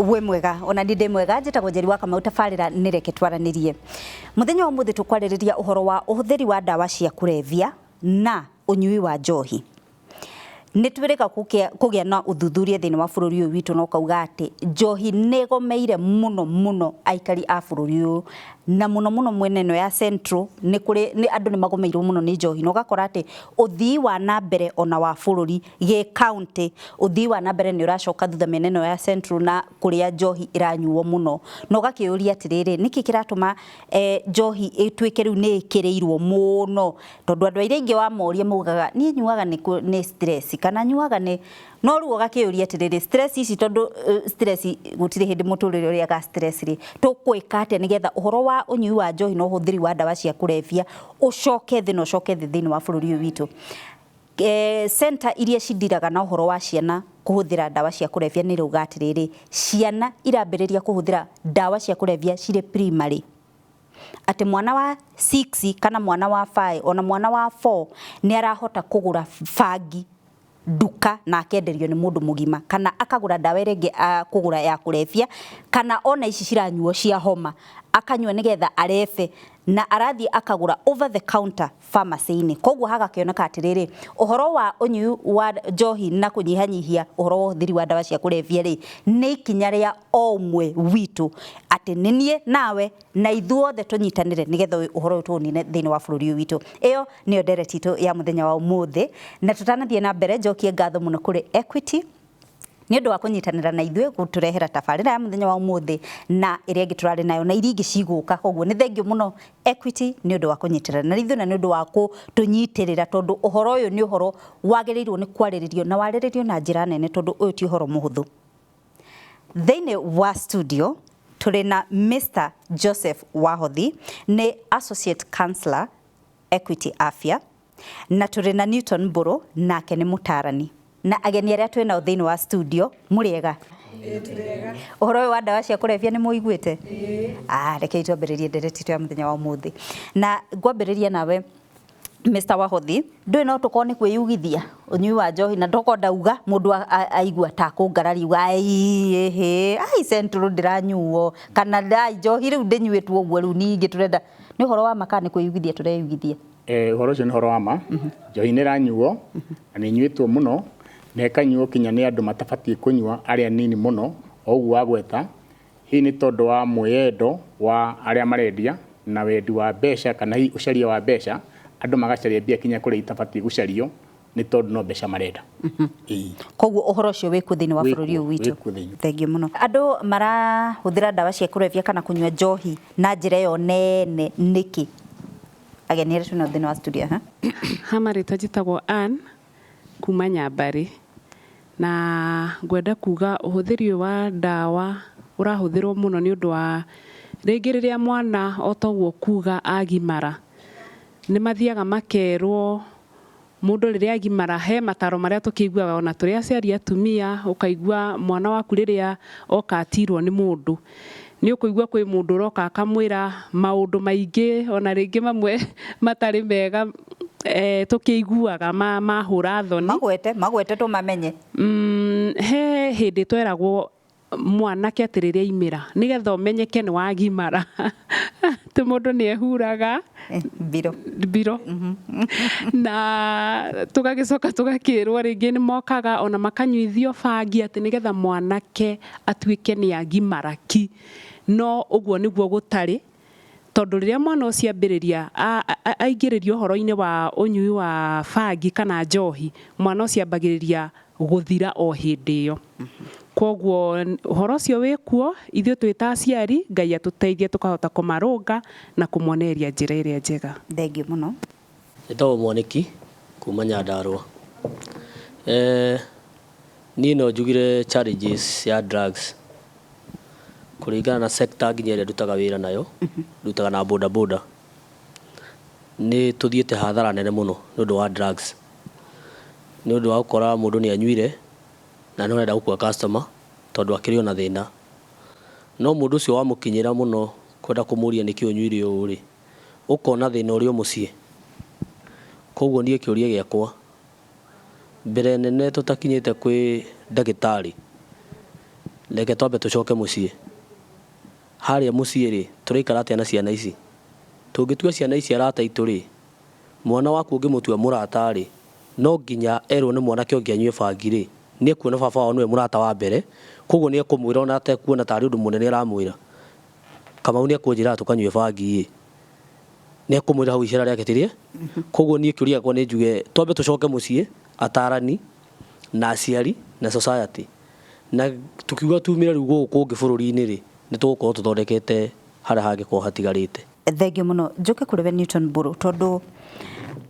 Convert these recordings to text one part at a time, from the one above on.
Wĩ mwega, ona niĩ ndĩ mwega. Njĩtagwo Njeri wa Kamau, tabarĩra nĩ Reke Twaranĩrie. Mũthenya wa ũmũthĩ tũkwarĩrĩria ũhoro wa ũhũthĩri wa ndawa cia kũrebia na ũnyui wa njohi. Nĩ twĩrĩga kũgĩa na ũthuthuria thĩinĩ wa bũrũri ũyũ witũ na ũkauga atĩ njohi nĩ ĩgomeire mũno mũno aikari a bũrũri ũyũ, na mũno mũno mwena ĩno ya Central nĩ kũrĩ nĩ andũ nĩ magomeirwo mũno nĩ njohi, na ũgakora atĩ ũthii wa na mbere ona wa bũrũri gĩ county ũthii wa na mbere nĩ ũracoka thutha mĩena ĩno ya Central na kũrĩa njohi ĩranyuo mũno, na ũgakĩũria atĩrĩrĩ, nĩkĩ kĩratũma njohi ĩtuĩke rĩu nĩ ĩkĩrĩirwo mũno? Tondũ andũ arĩa aingĩ wamoria maugaga niĩ nyuaga nĩ stress kana nyuaga nĩ, no rĩu ũgakĩũria atĩrĩrĩ, stress ici tondũ stress gũtirĩ hĩndĩ mũtũrĩre ũrĩaga stress rĩ, tũgwĩka atĩa nĩgetha ũhoro wa ũnyui wa njohi na ũhũthĩri wa ndawa cia kũrebia ũcoke thĩ na ũcoke thĩ thĩinĩ wa bũrũri ũyũ witũ? Center iria cindiraga na ũhoro wa ciana kũhũthĩra ndawa cia kũrebia nĩ irauga atĩrĩrĩ, ciana irambĩrĩria kũhũthĩra ndawa cia kũrebia cirĩ primary. Atĩ mwana wa 6 kana mwana wa 5 ona mwana wa 4 nĩ arahota kũgũra bangi nduka na akenderio nĩ mũndũ mũgima, kana akagũra ndawa ĩrĩa ĩngĩ kũgũra ya kũrebia, kana ona ici ciranyuo cia homa akanyua nĩgetha arebe, na arathiĩ akagũra over the counter pharmacy-inĩ. Koguo hagakĩoneka atĩrĩrĩ, ũhoro wa ũnyui wa njohi na kũnyihanyihia ũhoro wa ũhũthĩri wa ndawa cia kũrebia rĩ, nĩ ikinya rĩa o ũmwe witũ, atĩ nĩ niĩ nawe na ithuothe tũnyitanĩre nĩgetha ũhoro ũyũ tũũnine thĩinĩ wa bũrũri ũyũ witũ. Ĩyo nĩyo ndereti itũ ya mũthenya wa ũmũthĩ, na tũtanathiĩ na mbere njokie ngatho mũno kũrĩ Equity nĩ ũndũ wa kũnyitanĩra na ithuĩ gũtũrehera tabarĩra ya mũthenya wa ũmũthĩ na ĩrĩa ĩngĩ tũrarĩ nayo na iria ingĩ cigũka. Koguo nĩ thengiũ mũno Equity nĩ ũndũ wa kũnyitĩrĩra na ithuĩ na nĩ ũndũ wa kũtũnyitĩrĩra, tondũ ũhoro ũyũ nĩ ũhoro wagĩrĩirwo nĩ kwarĩrĩrio na warĩrĩrio na njĩra nene, tondũ ũyũ ti ũhoro mũhũthũ. Thĩinĩ wa studio tũrĩ na Mr Joseph Wahothi, nĩ Associate Counselor Equity Afya, na tũrĩ na Newton Mbũrũ, nake nĩ mũtarani. Na ageni arĩa twĩ nao thĩinĩ wa studio, mũrĩega? Ũhoro ũyũ wa ndawa cia kũrebia nĩ mũiguĩte? Ah, rekei twambĩrĩrie ndereti itũ ya mũthenya wa ũmũthĩ. Na ngwambĩrĩria nawe Mr. Wahothi, ndũĩ no tũkorwo nĩ kwĩyugithia ũnyui wa njohi, na tokorwo ndauga mũndũ aigua ta kũngarari uga ai ĩhĩ ai Central ndĩranyuo, kana ai njohi rĩu ndĩnyuĩtwo ũguo rĩu ningĩ tũrenda. Nĩ ũhoro wa ma kana nĩ kwĩyugithia tũreyugithia? Ũhoro ũcio nĩ ũhoro wa ma. Njohi nĩ ĩranyuo na nĩ ĩnyuĩtwo mũno na ĩkanyuo kinya nĩ andũ matabatiĩ kũnyua arĩa anini mũno o ũguo wagweta. Hihi nĩ tondũ wa mwĩyendo wa arĩa marendia na wendi wa mbeca kana hihi ũcaria wa mbeca, andũ magacaria mbia kinya kũrĩa itabatiĩ gũcario nĩ tondũ no mbeca marenda. Ĩĩ. Koguo ũhoro ũcio wĩkuo thĩinĩ wa bũrũri ũyũ witũ. Wĩkuo thĩinĩ. Thengiũ mũno. Andũ marahũthĩra ndawa cia kũrebia kana kũnyua njohi na njĩra ĩyo nene nĩkĩ? Ageni arĩa twĩnao thĩinĩ wa studio. Ha? Ha marĩtwa njĩtagwo Ann kuma Nyambarĩ, na ngwenda kuga ũhũthĩri ũyũ wa ndawa ũrahũthĩrwo mũno nĩ ũndũ wa rĩngĩ rĩrĩa mwana o ta ũguo kuga agimara, nĩ mathiaga makerwo Mũndũ rĩrĩa agimara he mataro marĩa tũkĩiguaga ona tũrĩ aciari atumia, ũkaigua mwana waku rĩrĩa oka atirwo nĩ mũndũ, nĩ ũkũigua kwĩ mũndũ ũroka akamwĩra maũndũ maingĩ ona rĩngĩ mamwe matarĩ mega tũkĩiguaga ma hũra thoni. Magwete, magwete tũmamenye. He hĩndĩ tweragwo mwanake atĩ rĩrĩa aimĩra nĩgetha ũmenyeke nĩ wagimara atĩ mũndũ nĩ ehuraga mbiro mbiro na tũgagĩcoka tũgakĩrwo rĩngĩ nĩ mokaga ona makanyuithio bangi atĩ nĩgetha mwanake atuĩke nĩ agimara ki no ũguo nĩguo gũtarĩ tondũ rĩrĩa mwana ũcio ambĩrĩria aingĩrĩrio ũhoro-inĩ wa ũnyui wa bangi kana njohi mwana ũcio ambagĩrĩria gũthira o hĩndĩ ĩyo. Kwoguo ũhoro ũcio wĩ kuo, ithuĩ twĩ ta aciari, Ngai atũteithie tũkahota kũmarũnga na kũmonereria njĩra ĩrĩa njega. Thengiũ mũno. Njĩtagwo Mwanĩki kuma Nyandarũa. Niĩ no njugire challenges ya drugs kũringana na sector nginya ĩrĩa ndutaga wĩra nayo, ndutaga na boda boda, nĩ tũthiĩte hathara nene mũno nĩ ũndũ wa drugs. Nĩ ũndũ wa gũkora mũndũ nĩ anyuire na nĩ arenda gũkua customer tondũ akĩrĩ o na thĩna. No mũndũ ũcio wamũkinyĩra mũno kwenda kũmũria nĩkĩ ũnyuire ũũ rĩ, ũkona thĩna ũrĩ o mũciĩ. Koguo niĩ kĩũria gĩakwa, mbere nene tũtakinyĩte kwĩ ndagĩtarĩ, Reke twambe tũcoke mũciĩ. Harĩa mũciĩ rĩ, tũraikara atĩa na ciana ici? Tũngĩtua ciana ici arata aitũ rĩ, mwana waku ũngĩmũtua mũrata rĩ, no nginya erwo nĩ mwanake ũngĩ anyue bangi rĩ, nĩ ekuona baba wao nĩwe mũrata wa mbere, koguo nĩ ekũmwĩra ona atekuona tarĩ ũndũ mũnene aramwĩra. Kamau nĩ ekũnjĩraga tũkanyue bangi ĩ, nĩ ekũmwĩra hau icera rĩake ti rĩe. Koguo niĩ kĩũria gĩakwa nĩ njuge twambe tũcoke mũciĩ, atarani na aciari na society. Na tũkiuga tumĩre rĩu gũkũ kũngĩ bũrũri-inĩ rĩ, nĩ tũgũkorwo tũthondekete harĩa hangĩkorwo hatigarĩte. Thengiũ mũno. Njũke kũrĩ we Newton Mbũrũ, tondũ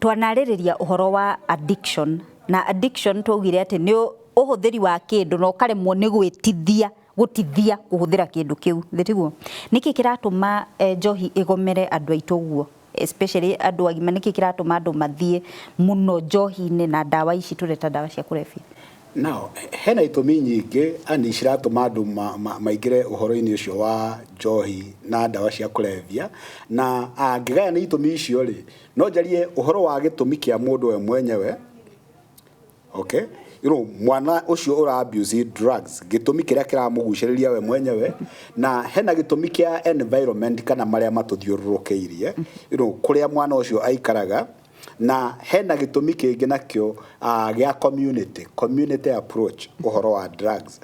twanarĩrĩria ũhoro wa addiction, na addiction twaugire atĩ nĩ ũhũthĩri wa kĩndũ na ũkaremwo nĩ gwĩtithia, gũtithia kũhũthĩra kĩndũ kĩu, githĩ tiguo? Nĩkĩ kĩratũma njohi ĩgomere andũ aitũ ũguo, especially andũ agima, nĩkĩ kĩratũma andũ mathiĩ mũno njohi-inĩ na ndawa ici tũreta ndawa cia kũrebia? Now, hena itũmi nyingĩ ani ciratũma andũ maingĩre ũhoro-inĩ ũcio wa njohi na ndawa cia kũrebia, na angĩgaya nĩ itũmi icio rĩ, no njarie ũhoro wa gĩtũmi kĩa mũndũ we mwenyewe. Okay, you know, mwana ũcio ũra abuse drugs, gĩtũmi kĩrĩa kĩramũgucĩrĩria we mwenyewe, na hena gĩtũmi kĩa environment kana marĩa matũthiũrũrũkĩirie, you know, kũrĩa mwana ũcio aikaraga, na hena gĩtũmi kĩngĩ nakĩo gĩa community, community approach ũhoro wa drugs.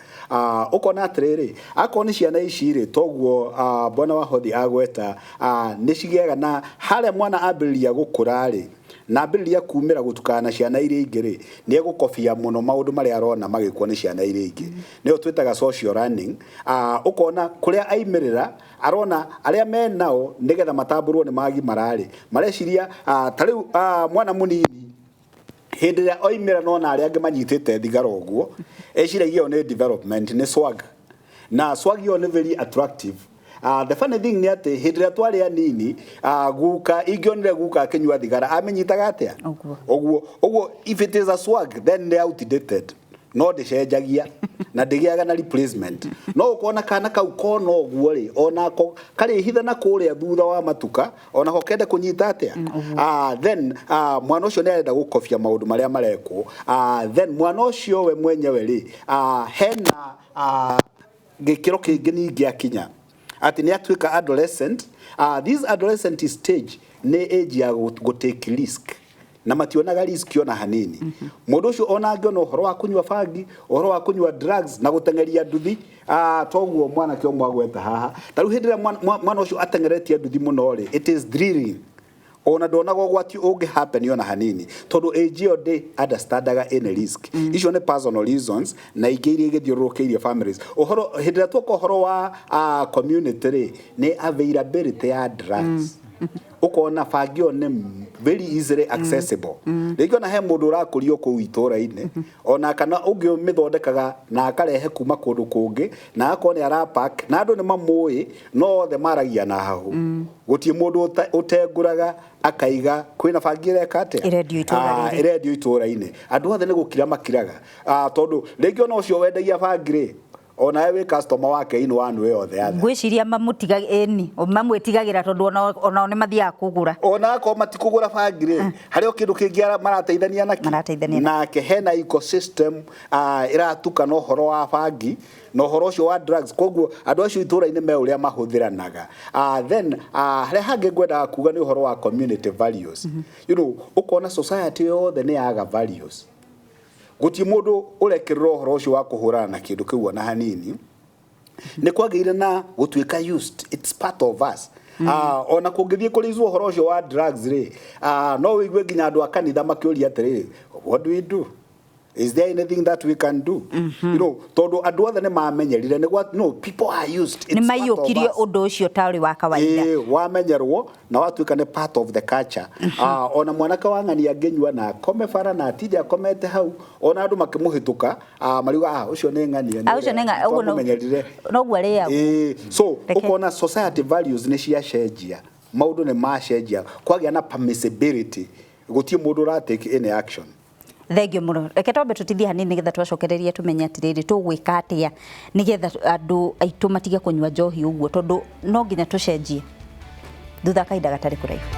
Ũkona atĩrĩrĩ, akorwo nĩ ciana ici rĩ, toguo bwana Wahothi agweta, nĩ cigĩaga na harĩa mwana ambĩrĩria gũkũra rĩ, na ambĩrĩria kumĩra gũtukana na ciana iria ingĩ rĩ, nĩ egũkobia mũno maũndũ marĩa arona magĩkwo nĩ ciana iria ingĩ. Nĩyo twĩtaga social learning. Ũkona kũrĩa aimĩrĩra, arona arĩa me nao nĩgetha matambũrwo nĩ magimara rĩ, mareciria ta rĩu mwana mũnini hĩndĩ ĩrĩa oimĩra nona arĩa angĩ manyitĩte thigara ũguo, eciragia ĩyo nĩ development, nĩ swag, na swag ĩyo nĩ very attractive. The funny thing nĩ atĩ hĩndĩ ĩrĩa twarĩ anini, guka ingĩonire guka akĩnyua thigara, amĩnyitaga atĩa? Ũguo. Ũguo ũguo. If it is a swag, then nĩ outdated, no ndĩcenjagia na ndĩgĩaga na replacement. No ũkona kana kau kona ũguo rĩ, onako karĩhitha na kũrĩa thutha wa matuka, onako kende kũnyita atĩa. Then mwana ũcio nĩ arenda gũkobia maũndũ marĩa marekwo. Then mwana ũcio we mwenyewe rĩ, hena gĩkĩro kĩngĩ ningĩ akinya atĩ nĩ atuĩka adolescent. This adolescent stage nĩ age ya gũ take risk, na mationaga risk ona hanini. Mũndũ ũcio ona angĩona ũhoro wa kũnyua bangi, ũhoro wa kũnyua drugs na gũteng'eria nduthi, toguo mwanake ũmwe agweta haha, ta rĩu hĩndĩ ĩrĩa mwana ũcio ateng'eretie nduthi mũno rĩ, it is thrilling, ona ndonaga ũgwati ũngĩ happen ona hanini, tondũ age ĩyo ndĩ understandaga any risk. Icio nĩ personal reasons na ingĩ iria igĩthiũrũrũkĩirie families. Ũhoro hĩndĩ ĩrĩa tuoka ũhoro wa community rĩ, nĩ availability ya drugs. Ũkona bangi ĩyo nĩ very easily accessible. Rĩngĩ ona he mũndũ ũrakũrio kũu itũũra-inĩ, ona kana ũngĩ ũmĩthondekaga na akarehe kuma kũndũ kũngĩ, na agakorwo nĩ arapack, na andũ nĩ mamũĩ, no othe maragia na hahũ. Gũtirĩ mũndũ ũtengũraga akaiga kwĩna bangi ĩreka atĩa. Ĩrendio itũũra rĩrĩ. Ĩrendio itũũra-inĩ. Andũ othe nĩ gũkira makiraga, tondũ rĩngĩ ona ũcio wendagia bangi rĩ, onawe wĩ customer wake in one way or the other. Ngwĩciria mamũtiga ĩni mamwĩtigagĩra, tondũ onao nĩ mathiaga kũgũra. Ona akorwo matikũgũra bangi rĩ, harĩ o kĩndũ kĩngĩ marateithania nakĩ. Marateithania. Nake hena ecosystem ĩratukana ũhoro wa bangi na ũhoro ũcio wa drugs, koguo andũ acio itũũra-inĩ me ũrĩa mahũthĩranaga. Then harĩa hangĩ ngwendaga kuga nĩ ũhoro wa community values. You know, ũkona society yothe nĩ yaga values. Gũtirĩ mũndũ ũrekĩrĩra ũhoro ũcio wa kũhũrana na kĩndũ kĩu ona hanini. Nĩ kwagĩire na gũtuĩka used, it's part of us. Ona kũngĩthiĩ kũrĩizwo ũhoro ũcio wa drugs rĩ, no wĩigue nginya andũ a kanitha makĩũria atĩrĩrĩ, "What do we do? Is there anything that we can do?" You know, tondũ andũ othe nĩ mamenyerire nĩ gwa, no, people are used. Nĩ It's part of maiyũkirie us. ũndũ ũcio tarĩ wa kawaida. Ĩĩ, wamenyerwo na watuĩka nĩ part of the culture. Ona mwanake wa ng'ani angĩnyua na akome bara na atinde akomete hau, ona andũ makĩmũhĩtũka, mariuga, "Ah, ũcio nĩ ng'ania." Ah, ũcio nĩ ũguo Twamũmenyerire. Noguo arĩagwo. Ĩĩ, so Reke. Ũkona society values nĩ ciacenjia, maũndũ nĩ macenjia, kwagĩa na permissibility, gũtirĩ mũndũ ũra take any action. Thengio mũno. Reke twambe tũtithie hanini, nĩgetha twacokereria tũmenye atĩrĩrĩ, tũgwĩka atĩa nĩgetha andũ aitũ matige kũnyua njohi ũguo, tondũ no nginya tũcenjie thutha wa kahinda gatarĩ kũraihu.